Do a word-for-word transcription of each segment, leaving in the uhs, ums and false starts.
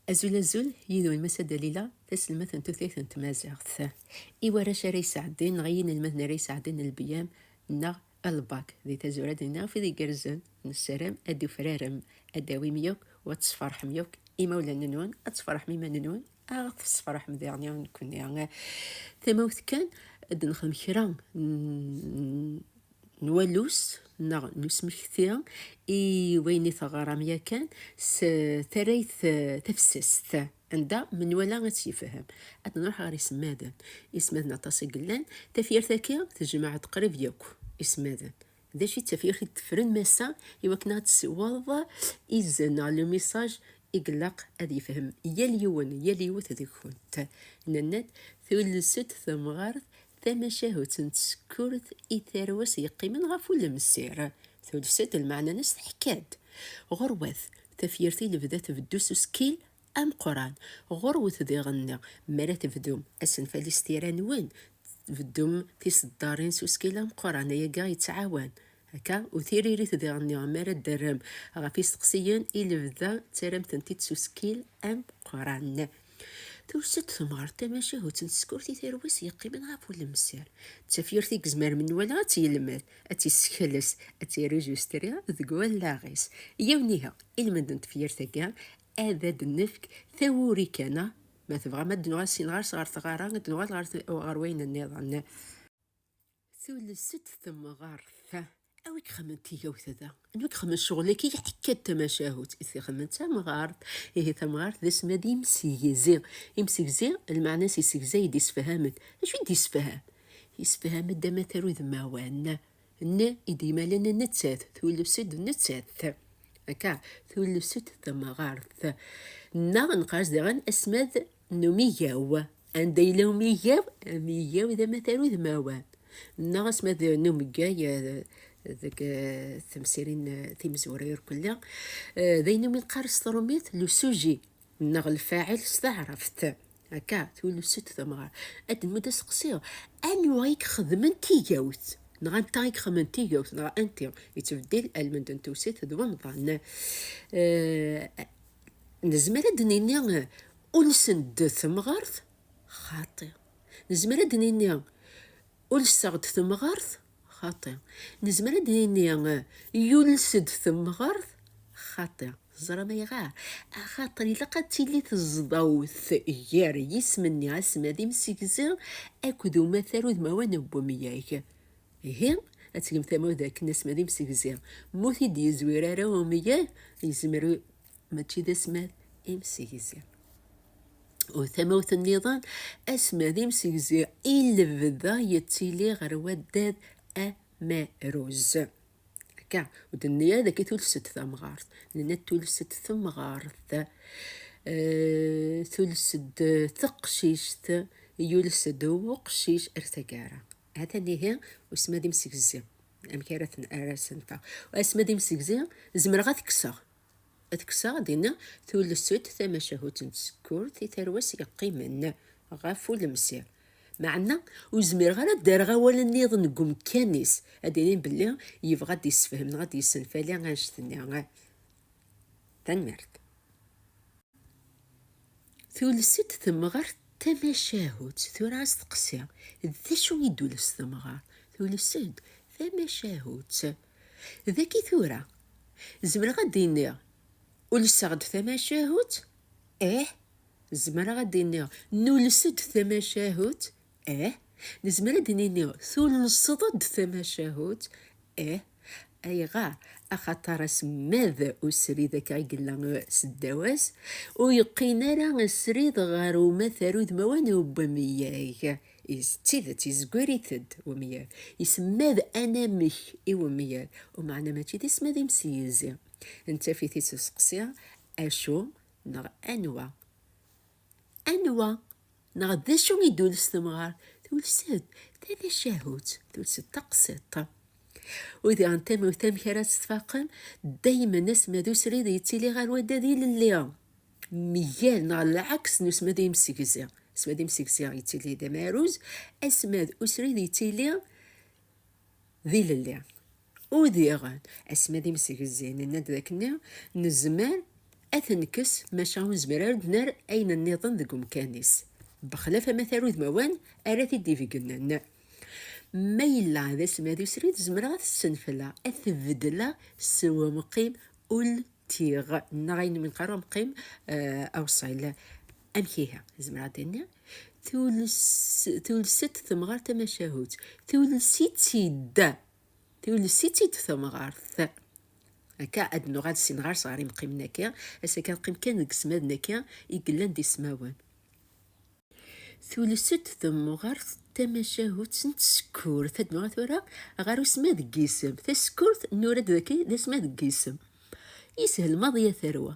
Azul, azul, yid-wen Massa Dalila, taselmadt n tutlayt n tmaziɣt. I warrac ara yesɛeddin, neɣ i yinelmaden ara yesɛeddin lbiyam, neɣ lbak, di tazwara dinna, ɣef wid igerrzen, nessaram ad d-ufrarem, ad d-tawim yakk, u ad tesferḥem yakk imawlan-nwen, ad tesferḥem iman-nwen, ad ɣ-tesferḥem diɣen yakk nekkni. Tamawt kan, ad d-nexdem kra n, n wallus neɣ n usmekti i wayen i teɣram yakan s tarrayt, eh, tafessast, anda menwala ad tt-yefhem. Ad nruḥ ɣer isemmaden. Isemmaden aṭas i yellan. Tafyirt-agi tejmeɛ-d qrib yakk isemmaden. D acu i d tafyirt i d-tefren massa i wakken ad tessiwḍeḍ izen neɣ le message i ilaq ad yefhem yal yiwen, yal yiwet deg-kent? Nenna-d, tules-d temɣart tamacahut n tsekkurt i tarwa-s yeqqimen ɣef ulemsir. Tules-d, lmeɛna-nnes teḥka-d. Ɣurwat, tafyirt i lebda tbeddu s uskil ameqqran. Ɣurwet diɣen, mi ara tebdum asenfali s tira-nwen, tbeddum tiseddarin s uskil ameqqran, ayagi yettɛawan. Akka, u tiririt diɣen, mi ara d-terrem ɣef isteqsiyen i lebda, terram-tent-id s uskil ameqqran. Tules-d temɣart tamacahut n tsekkurt i tarwa-s yeqqimen ɣef ulemsir. D tafyirt i yezmer menwala ad tt-yelmed, ad tt-yessekles, ad tt-yerrejustri deg wallaɣ-is. Yiwen ihi, ilmend n tefyirt-agi, ad d-nefk tawuri kan, ma tebɣam ad d-nuɣal si ɣer-s ɣer tɣara, ad d-nuɣal ɣer, ɣer wayen nniḍen. Tules-d temɣart. Awi ixemmen tigawt da. Anwa ixemmen ccɣel-agi yeḥka-d tamacahut? I t-ixemmen d tamɣart. Ihi tamɣart d asmad imsegzi. Imsegzi, lmeɛna-s yessegzay-d isefhamen. Acu i d-yessefham? Yessefham-d amatar udmawan. N i d-yemalen nettat, tules-d nettat. Akka, tules-d temɣart. Neɣ neqqar-as diɣen asmad n umigaw. Anda yella umigaw? Amigaw d amatar udmawan. Neɣ asmad n umeggay, eh, deg, eh, temsirin, eh, timezwura irkelli, eh, d ayen umi neqqar s trumit le sujet, neɣ lfaɛil s taɛrabt. Akka, tules-d temɣart. Ad d-nmudd aseqsi, anwa i ixedmen tigawt? Neɣ anta i ixedmen tigawt? Neɣ anti? Yettbeddil almend n tewsit d wemḍan. Eh, nezmer ad d-nini, eh, ulsen-d temɣart? Xaṭi. Nezmer ad d-nini, ulseɣ-d temɣart? Xaṭi. Nezmer ad d-nini, eh, yules-d temɣart? Xaṭi. Teẓram ayɣer? Axaṭer ilaq ad tili tezḍawt gar yisem-nni asmad imsegzi akked umatar udmawan n wemyag. Ihi, ad tgem tamawt dakken asmad imsegzi, mu t-id-yezwir ara umyag, yezmer u-, mačči d asmad imsegzi. U tamawt nniḍen, asmad imsegzi i lebda yettili ɣer waddad amaruz. Akka, ur d-nenni ara dagi tules-d tamɣart. Nenna tules-d temɣart, eh, tules-d teqcict, yules-d uqcic ar taggara. Atan ihi usmad imsegzi. Amek ara ten-, ara s-nfeɣ? Asmad imsegzi, zemreɣ ad t-kkseɣ. Ad kkseɣ, ad d-iniɣ, tules-d tamacahut n tsekkurt i tarwa-s yeqqimen ɣef ulemsir. Meɛna, ur zmireɣ ara ad d-rreɣ awal nniḍen deg umkan-is. Ad d-inin belli yebɣa ad d-yessefhem neɣ ad d-yessenfali annect-nni. Tanemmirt. Tules-d temɣart tamacahut, tura asteqsi, d acu i d-tules temɣart? Tules-d tamacahut. Dagi tura, zemreɣ ad d-iniɣ, ulseɣ-d tamacahut? Ih. Zemreɣ ad d-iniɣ, nules-d tamacahut? Ih. Nezmer ad d-nini, tulseḍ-d tamacahut? Ih. Ayɣer? Axaṭer asmad usrid akka i yella seddaw-as, ur yeqqin ara srid ɣer umatar udmawan n wemyag. Is-, d tidet, yezgir-it-dd wemyag. Isemma-d anamek i wemyag, umeɛna mačči d isem ad imsegzi. Nettaf-it-id s useqsi, acu neɣ anwa? Anwa? Neɣ d acu i d-tules temɣart? Tules-d tamacahut, tules-d taqsiṭ. U diɣen tamawt amek ara tt-tfaqem? Daymen asmad usrid yettili ɣer waddad ilelli. Mgal neɣ lɛeks n usmad imsegzi. Asmad imsegzi yettili d amaruz, asmad usrid yettili d ilelli. U diɣen, asmad imsegzi, nenna-d d akken nezmer Ad t-nekkes, maca ur nezmir ara ad d-nerr ayen nniḍen deg umkan-is, bexlaf amatar udmawan ara t-id-ibegnen. Ma yella d asmad usrid, zemreɣ ad t-ssenfleɣ, ad t-beddleɣ s umqim ultiɣ, neɣ ayen mi neqqar umqim, eh, awṣil. Amek ihi? Zemreɣ ad d-iniɣ, tules-, tulset temɣart tamacahut, tules-itt-id, tules-itt-id temɣart. Akka, ad nuɣal sin ɣer-s ɣer imqimen akka, ass-agi neqqim kan deg ismaden akka i yellan d ismawen. Tules-d temɣart tamacahut n tsekkurt. Ad nuɣal tura ɣer usmad n yisem. Tasekkurt, nura-d dagi d asmad n yisem. Yeshel maḍi a tarwa.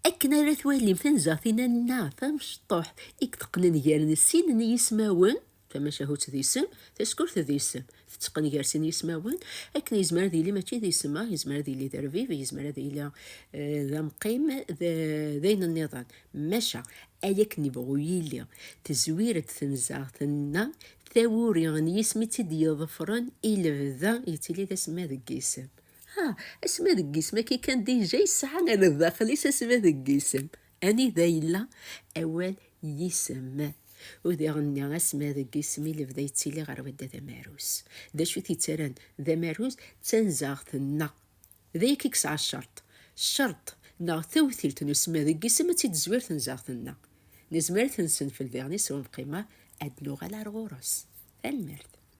Akken ara twalim tanzaɣt-inna tamecṭuḥt i yeqqnen gar n sin n yismawen, tamacahut d isem, tasekkurt d isem. Tetteqqen gar sin yismawen, akken yezmer ad yili mačči d isem, ah, yezmer ad yili d arbib, yezmer ad yili, eh, d amqim, d, d ayen nniḍen. Maca, ay akken yebɣu yili, tezwir-d tenzaɣt-nneɣ tawuri n yisem i tt-id-yeḍefren i lebda, yettili d asmad n yisem. Ha, asmad n yisem, akka kan dija yesɛa ar daxel-is asmad n yisem. Anida yella awal yisem? U diɣenni asmad n yisem i lebda yettili ɣer wadda d amarus. D acu i t-yettarran d amarus? D tanzaɣt-nneɣ. D ayagi i yesɛa ccerṭ. Ccerṭ neɣ tawtilt n usmad n yisem ad tt-id-tezwir tenzaɣt-nneɣ. Nezmer ad t-nessenfel diɣen s umqim-a, ad nuɣal ar ɣur-s. Tanemmirt.